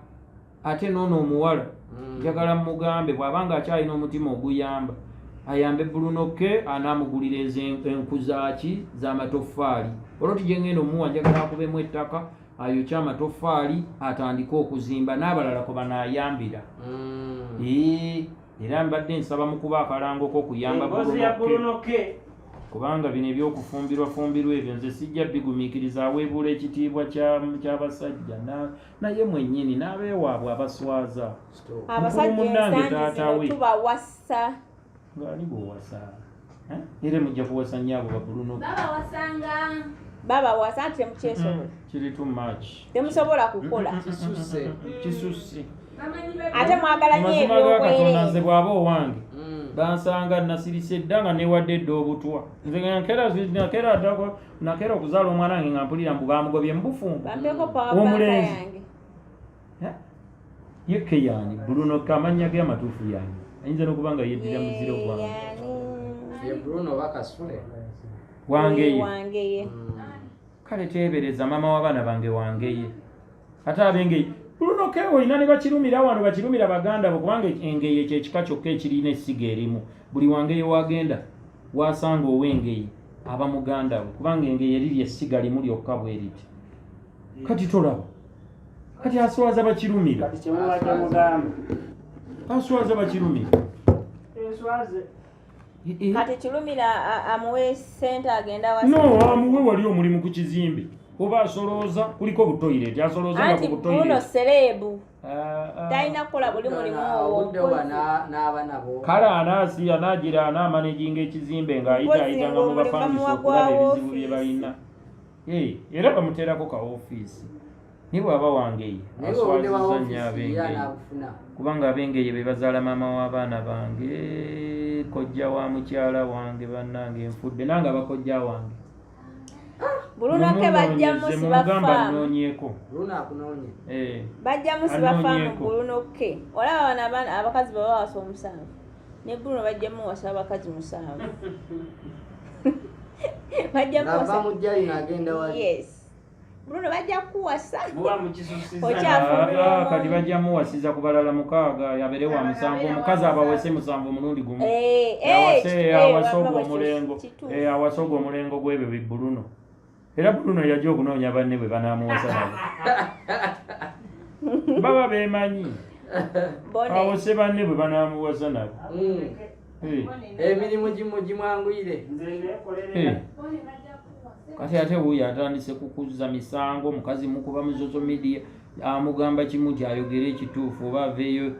Ate noono omuwala njagala mugambe bw'abanga akyalina omutima oguyamba ayambe Bruno K, anaamugulira ezo enku zaaki z'amatoffaali. Olwoti gye ngenda omuwa njagala akubemu ettaka, ayokye amatoffaali, atandike okuzimba n'abalala kwe banaayambira. Ee, era mbadde nsaba mukuba akalango k'okuyamba Emboozi ya Bruno K. Bruno K. Kubanga bino ebyokufumbirwa fumbirwa ebyo nze sijja bigumiikiriza. Aweebuula ekitiibwa ky'abasajja naye mwennyini n'abeewaabwe abaswaza. Stop. Abasajja Mukulu munnange ensangi taata zino we. tubawasa. Ng'ani gw'owasa? Eh? Era mujja kuwasa nnyo abo ba Bruno K. Babawasanga. Babawasa nti temukyesobola. Kiri too much. Temusobola kukola. Kisusse. Kisusse. Bamanyi Ate mwagala nnyo Mazima ga Katonda, nze ebyobwereere. bw'aba owange bansanga nasirise dda nga newadde dda obutwa. Nze nga nakera okuzaala omwana wange nga mpulira mbu bamugobye mu bufumbo. Bampeeko power bank Omulenzi. yange. Eh? Ye Keyani Bruno K, amannya ge amatuufu yani ayinza n'okuba nga yeddira muziro gwange. Yeeyani. Ye Bruno oba Kasule? Wangeye. Wangeye. Kale teebereza, maama w'abaana bange wangeye, ate abengeye Bruno K olina ne bakirumira wano, bakirumira baganda bo, kubanga engeye kyekika kyokka ekirina essiga erimu. Buli wangeye wagenda wasanga ow'engeye aba muganda we, kubanga engeye eriri essiga limu lyokka bwe riti. Kati tolaba kati aswaza bakirumira. Kati kyemubadde mugamba. Aswaza bakirumira. Eswaze. Kati Kirumira amuwe sente agenda wasa. No, amuwe wali omulimu ku kizimbe. Oba asolooza, kuliko butoyireti, asolooza nga Anti ku Bruno butoyireti. celeb Ah, ah. talina kukola buli mulimu ogwo. Obudde oba n'aba nabo. Kale anaasi anaagira anaamanaginga ekizimbe ng'ayitaayitanga mu Mpozi ng'omulimu bapangisa bamuwa okulaba gwa ebizibu bye woofiisi. balina. Eh, era bamuteerako ka ofiisi, naye bw'aba wangeye Naye obudde bwa aswaziza nnyo ofiisi ye ab'engeye, anaabufuna. Kubanga ab'engeye be bazaala maama w'abaana bange, kojja wa mukyala wange. Bannange, nfudde nange, abakojja wange. Bruno ke bajja Mumunoonyeze, musiba mumugamba faamu. annoonyeeko. Bruno akunoonye. Eh, Bajja musiba faamu. Anoonyeeko. Bruno ke olaba bano abaana abakazi baba bawasa omusanvu, ne Bruno bajja muwasa abakazi musanvu, bajja Ng'ava muwasa. mu jalino agenda wali. Yes, Bruno bajja kuwasa. Muba mukisusiza. Okyafumbirwa Ah, ah, omuntu. Kati bajja muwasiza ku balala mukaaga, yabeere wa musanvu, omukazi abawese musanvu omulundi gumu. Eh, eh, Awase awase wamma ogwo bwe omulengo. kituufu. Eh, awase ogwo omulengo gw'ebyo bi Bruno. Era Bruno yajja okunoonya banne bwe banaamuwasa nabo baba beemanyi. Bone. Awase banne bwe banaamuwasa nabo. Eh, Emirimu gimwanguyire. Nze neekolerera. Eh. Kati ate wuuyo atandise kukuzza misango, omukazi mukuba mu social media, amugamba kimu kyayogere ekituufu oba aveeyo.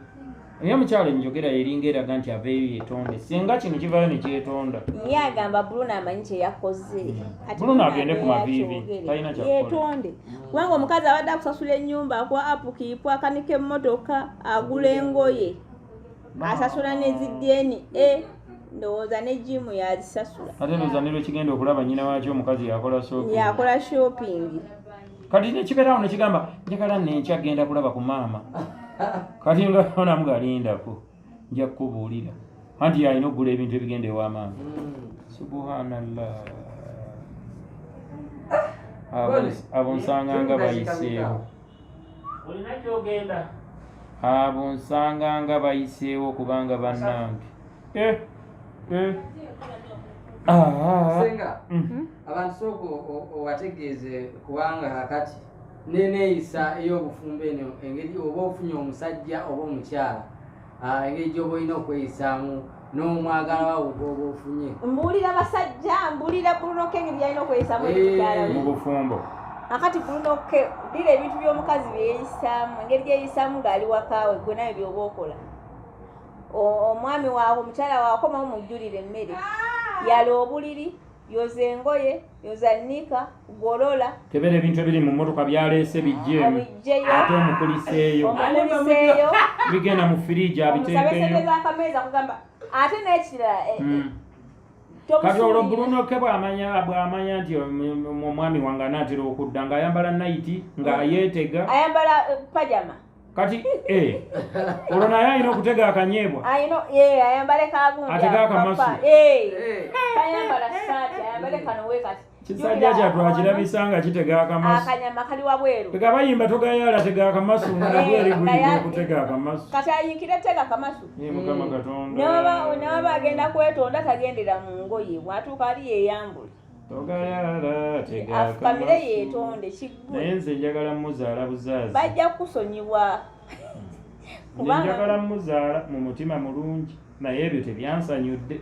Naye omukyala enjogera eringa eraga nti aveeyo yeetonde, singa kino kivaayo ne kyetonda. Ye agamba Bruno amanyi kyeyakoze. Kati Bruno agende ku abeera maviivi, akyogere. talina kyakukola. Yeetonde, kubanga omukazi abadde akusasula ennyumba, akuwa upkeep, akanika emmotoka, agula engoye, asasula ne zi DNA, ndowooza ne jimu yazisasula. Ate ndowooza ne lwekigenda okulaba nnyina waakyo, omukazi yakola shopping. Yakola shopping. Kati nekibeerawo nekigamba njagala nenkya genda kulaba ku maama. Kati nga onamu galindako, nja kukubuulira anti alina okugula ebintu ebigenda ewa maama. Subhanallah. Abo nsanga nga bayiseewo. Olina kyogenda. Abo nsanga nga bayiseewo, kubanga bannange. Eh, eh. Ah. Senga, abantu sooka obategeeze, kubanga kakati neneeyisa ey'obufumbo eno, engeri oba ofunye omusajja oba omukyala, engeri gy'oba olina okweyisaamu n'omwagala wawo gwoba ofunye. Mbuulira basajja, mbuulira Bruno ke engeri gyalina okweyisamu Eh. mukyala we. Mu bufumbo. Akati Bruno ke dira ebintu by'omukazi byeyisaamu, engeri gyeyisaamu ng'ali wakaawe, gwe nawe byoba okola. Omwami waako, omukyala waako, mujjulira emmere, yala obuliri, yoza engoye, yoza nnika, golola. Kebera ebintu ebiri mu mmotoka byaleese bijjeemu. Obijjeyo. Ate omukuliseeyo. Omukuliseeyo. Bigenda mu firiji. Omusabe sente Abiteekeyo. z'akameeza, kugamba ate n'ekirala Kati olwo tomusuubira. Bruno ke bw'amanya nti omwami wange anaatera okudda ng'ayambala nightie nga yeetega. Ayambala pajama. Kati eh, olwo naye alina okutega akanyeebwa. Ayino ye ayambale kagundi. Atege akamasu. Eh. Tayambala saati, ayambale kano we kati. Kisajja kyattu akirabisa nga kitega akamasu. Akanyama kali wabweru. Tega bayimba togayala tega akamasu nga nagwo eri Eh, guyiga okutega akamasu. Kati ayinkire tega akamasu. Ye Mukama Katonda. Newaba agenda kwetonda, tagendera mu ngoye, bwatuuka ali yeeyambule. Togayala tega Afukamire akamasu. yeetonde Naye kiggwe. nze njagala muzaala buzaazi. Bajja kukusonyiwa. Nze njagala muzaala mu mutima mulungi, naye ebyo tebyansanyudde.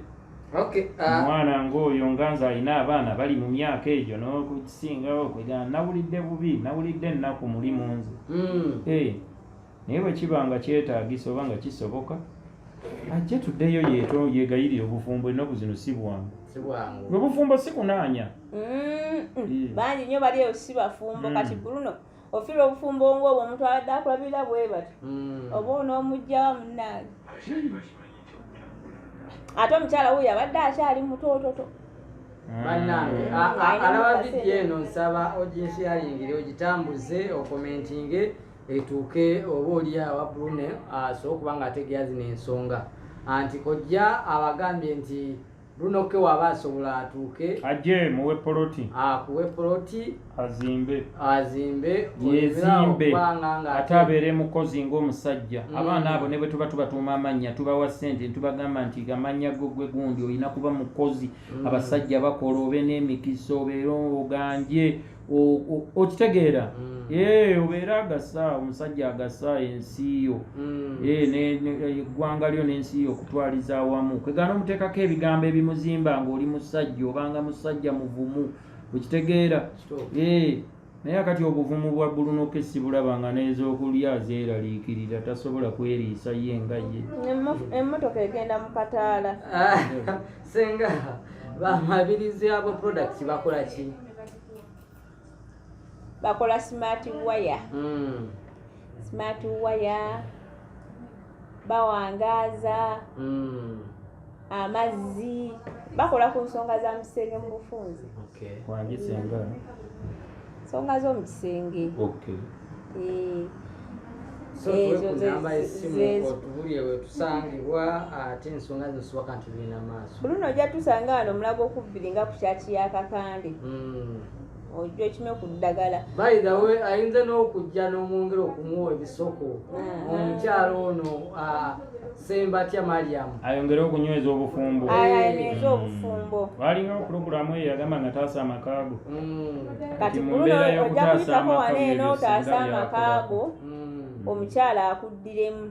Okay, ah, Omwana ng'oyo nga nze alina abaana bali mu myaka egyo n'okusingawo, kwegamba nawulidde bubi, nawulidde ennaku muli mu nze. Eh, naye bwe kiba nga kyetaagisa oba nga kisoboka, ajje tuddeyo yeeto yeegayirire obufumbo. Ennaku zino si bwangu. Si bwangu. Obufumbo si kunaanya. Eh. Bangi nnyo bali eyo si bafumbo. Kati Bruno ofiirwa obufumbo ng'obwo, omuntu abadde akulabirira bwe batyo, oba onoomugjawa munnange. Ate omukyala wuuyo abadde akyali mutoototo. Bannange, Alina alaba mu vidiyo kaseera. eno, nsaba oginsharingire, ogitambuze, okomentinge, etuuke oba oli awa Bruno asobole okuba nga ategeera zino ensonga anti kojja abagambye nti Bruno ke waba asobola atuuke. Ajje muwe poloti. Akuwe poloti. Azimbe. Azimbe. Yezimbe. Okubanga nga ate abeere mukozi ng'omusajja. Abaana abo ne bwe tuba tubatuuma amannya, tubawa ssente, tubagamba nti amannya go gwe gundi, olina kuba mukozi. Abasajja bakola, obe n'emikisa, obeere oganje, okitegeera? Ee, obeere agasa, omusajja agasa ensi yo. Ee, eggwanga lyo n'ensi yo okutwaliza awamu. Kwegaana omuteekako ebigambo ebimuzimba ng'oli musajja, obanga musajja muvumu, okitegeera? Kituufu. Ee. Naye akati obuvumu bwa Bruno K sibulaba, nga n'ez'okulya azeeraliikirira, tasobola kweriisa ye nga ye. Emmotoka egenda mu kataala. Ah, senga bamabirizi abo products bakola ki? Bakola smart wire. Smart wire bawangaaza amazzi, bakola ku nsonga za musenge mu bufunze. Okay. Wangi senga? Nsonga z'omu kisenge. Okay. Eh, So Ezo tuwe ku namba y'essimu otubulye we tusangibwa, ate ensonga zino siwaka nti tugenda maaso. Buluno ojja tusanga wano omulago okubbiri nga ku kyaki ya Kakande. Ojja okime ku ddagala. By the way, ayinza n'okujja n'omwongera okumuwa ebisoko omukyalo ono, ah, Sembatya Mariam. Ayongere okunyweza obufumbo. Ayanyweza obufumbo. Walingawo pulogulaamu eyo yagamba nga taasa amakaago. Kati Nti mu Buluno mbeera ojja y'okutaasa kuyitako amaka wano eno ebyo otaasa singa amakaago, omukyala akuddiremu.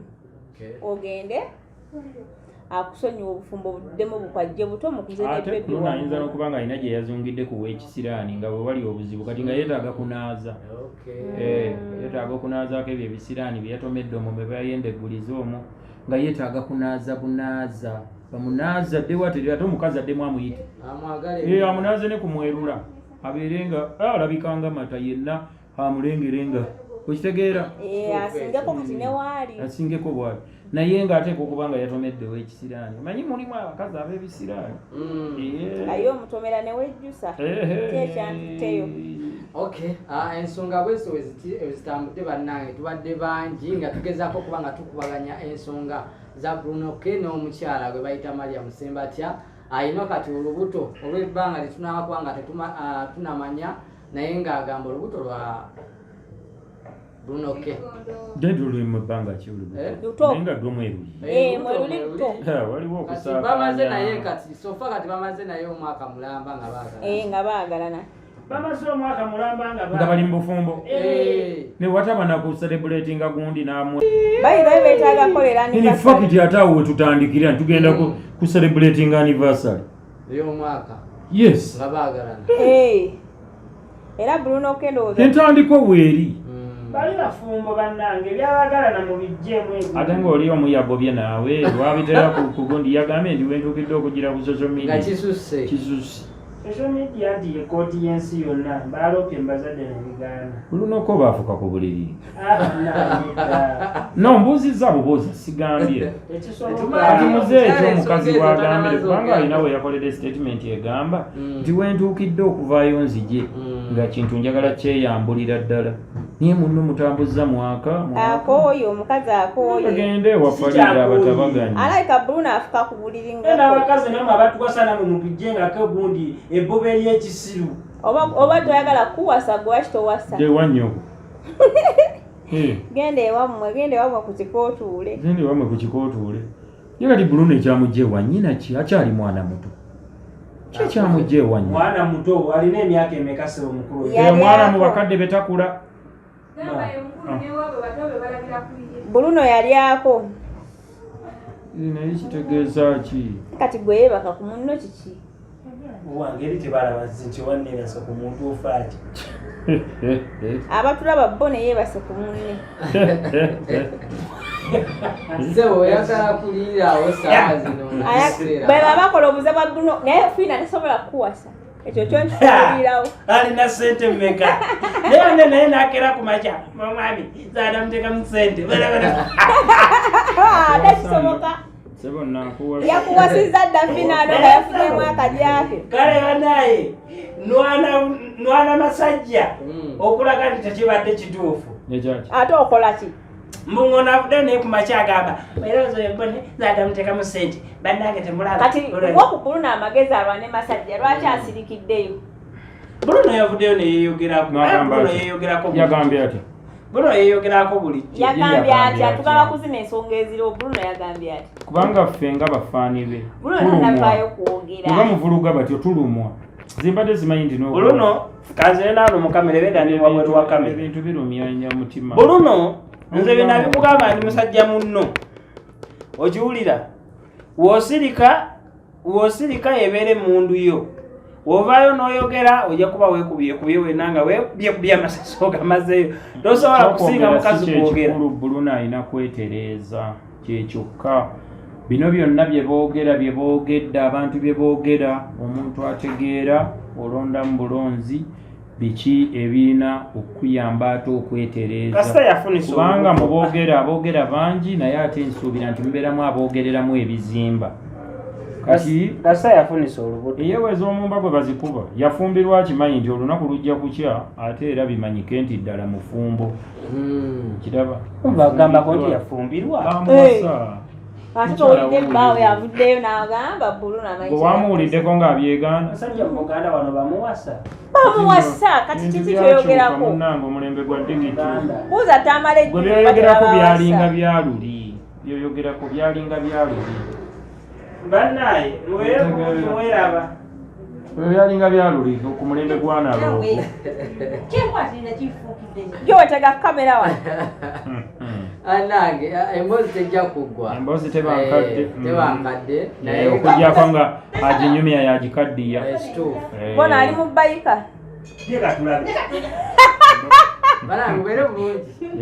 Okay. Ogende akusonyiwa, obufumbo buddemu bukwajje buto, mukuze ne Ate bebi. Bruno ayinza n'okuba nga alina gye yazungidde ku w'ekisiraani nga bwe wali obuzibu, kati nga yeetaaga kunaaza. Okay. Eh, yeetaaga okunaazaako ebyo ebisiraani bye yatomedde omwo bwe bayenda egguliza omwo, nga yeetaaga kunaaza bunaaza, bamunaaza addewo aterere, ate omukazi addemu amuyite. Amwagale. Eh, amunaaze ne kumwerula, abeere nga alabika nga mata yenna, amulengere nga okitegeera. Eh, asingeko kati ne waali. Asingeko bwali, naye ng'ateeka okuba nga yatomedde ow'ekisiraani. Omanyi mulimu abakazi ab'ebisiraani. Eh. Aye omutomera ne wejjusa. Ehe. Ki ekyantutteyo? Okay, ah, ensonga bwezo wezitambudde bannange, tubadde bangi nga tugezaako okuba nga tukubaganya ensonga za Bruno K n'omukyala gwe bayita Mariam Sembatya, alina kati olubuto olw'ebbanga lyetunaba kuba nga tunamanya, naye ng'agamba olubuto lwa Bruno K. Dde luli mu bbanga ki olubuto? Eh? Luto. Naye nga lwo mweruli. Eh, Olubuto mweruli luto. Ha, waliwo Kati bamaze naye okusaakaanya. kati sofa kati bamaze naye omwaka mulamba nga baagala. Eh, nga baagalana. Bamaze omwaka mulamba nga Nga bali mu bufumbo. Eh, Ne wataba na ku celebratinga gundi n'amwe. Bayibayo beetaaga kukolera In fact ate awo we tutandikira tugenda ku celebrating anniversary. Ey'omwaka Yes. nga baagalana. Eh. Era Bruno K ndowooza Entandikwa weeri. Bali bafumbo bannange, byabagalana mu bijjeemu. Ate ng'oli omu yagobye naawe lwabitera ku gundi, yagambye nti wentuukidde okugira ku social Nga media. kisusse. Kisusse. Social media nti ye kooti y'ensi yonna, baloopye mbazadde nebigaana. Olunoko baafuka ku buliri. Ah, bannange, dda. No, mbuuzizza bubuuza, sigambye. Tekisoboka. Kati muzeeyi Omukyala omukazi ensonga ezo bw'agambire tanamaze kubanga okwogera. alina we yakoledde statement egamba nti wentuukidde okuvaayo nzije nga kintu njagala kyeyambulira ddala, naye munno mutambuzza mwaka mwaka. Akooye omukazi, akooye. Agende ewa Farida abatabaganye. Alabika Bruno afuka ku buliri Era nga n'abakazi namwe abatuwasa namwe mutujjengako gundi ebboba ery'ekisiru. Oba toyagala kuwasa, gwe waki towasa? Gyewanyoko. Genda ewammwe, genda ewammwe ku kiko otuule. Genda ewammwe ku kiko otuule. Ye kati Bruno ekyamugja ewa nnyina ki? Akyali mwana muto, ki ekyamugja ewa nnyina? Mwana muto alina emyaka emeka, sebo mukulu? Yali Omwana mu ako. bakadde betakula. Gamba ye mukulu newaabwe bato be balabira ku ye. Bruno yali ako. Naye kitegeeza ki? Kati gwe yeebaka ku munno kiki? Wange eri tebalaba nti wanneerasa ku muntu ofaaki. Abatulaba bo ne yeebase ku munne. Ssebo oyagala kuliiraawo saawa zino nga kiseera. Bwe baba bakola obuze bwa Bruno, naye Fiina tasobola kukuwasa, ekyo kyo nkikubuulirawo. Alina sente mmeka? Naye ane naye nakera ku makya, omwami zaadamuteekamu sente. Ah, tekisoboka. Sebo nakuwa. Yakuwasizza dda Fiina ano nga yafunyemu akagyake. Kale banaye nwana masajja okulaga nti tekibadde kituufu. Ekyaki? Ate okola ki? Mbungo navudde naye ku makya agamba era ozoyebone zaadamuteekamu sente, bannange temulaba. Kati woku Bruno amagezi alwane masajja, lwaki asirikiddeyo? Bruno yavuddeyo neyeyogerako. N'agamba Bruno atya? yeyogerako bulijjo. Yagambye atya? Bruno yeyogerako bulijjo. Yagambye Yagambye atya? atya? Tugaba kuzina ensonga eziriwo. Bruno yagambye atya? Kubanga ffe nga bafaani be Bruno tulumwa. tanavaayo kwogera. Bwe bamuvuluga batyo tulumwa, zimbadde simanyi nti Bruno kanzire naano mu kamera, ebeera ndi wabweru wa kamera. Ebintu birumya nnyo omutima. Bruno, nze bye nabikugamba ndi musajja munno, okiwulira? W'osirika w'osirika ebeera emmundu yo. Wovaayo n'oyogera, ojja kuba weekubyekubye wena nga weekubyekubye amasasi ogamazeeyo, tosobola kusinga Ekyokwogera si mukazi kwogera. Kyekikulu, Bruno alina kwetereeza, kyekyokka. Bino byonna bye boogera, bye boogedde, abantu bye boogera, omuntu ategeera olondamu bulonzi biki ebirina okukuyamba ate okwetereeza. Kasita yafunisa Kubanga olubuto. mu boogera, aboogera bangi, naye ate nsuubira nti mubeeramu aboogereramu ebizimba. Kati Kasita yafunisa olubuto. Eyeeweza omumba gwe bazikuba. Yafumbirwa, akimanyi nti olunaku lujja kukya ate era bimanyike nti ddala mufumbo. Kiraba. Bagambako nti yafumbirwa. Bamuwasa. Ate Mukyala towulidde wuuyo. ebbaawe avuddeyo n'agamba Bruno amanyi. Gwe wamuwuliddeko ng'abyegaana? Musajja mu Buganda wano bamuwasa. Bamuwasa, kati Ebintu kiki byakyuka. kyoyogerako? Munnange, omulembe gwa digito. Uganda. Buuza Tamala. Gwe byoyogerako byalinga byaluli, byoyogerako byalinga byaluli. Bannaye, mubeere bulungi, mweraba. Ebyo byalinga byaluli ku mulembe gwa Nalongo. Kyenkwatirira kifuukidde. Gyo wetega kamera wano. Anange, emboozi tejja kuggwa. Emboozi teba nkadde. Eh, teba nkadde. Naye okugyako nga aginyumya yagikaddiya. Eh, kituufu. Bona ali mu bayika. Ye katulabe. Banange, mubeere bulungi.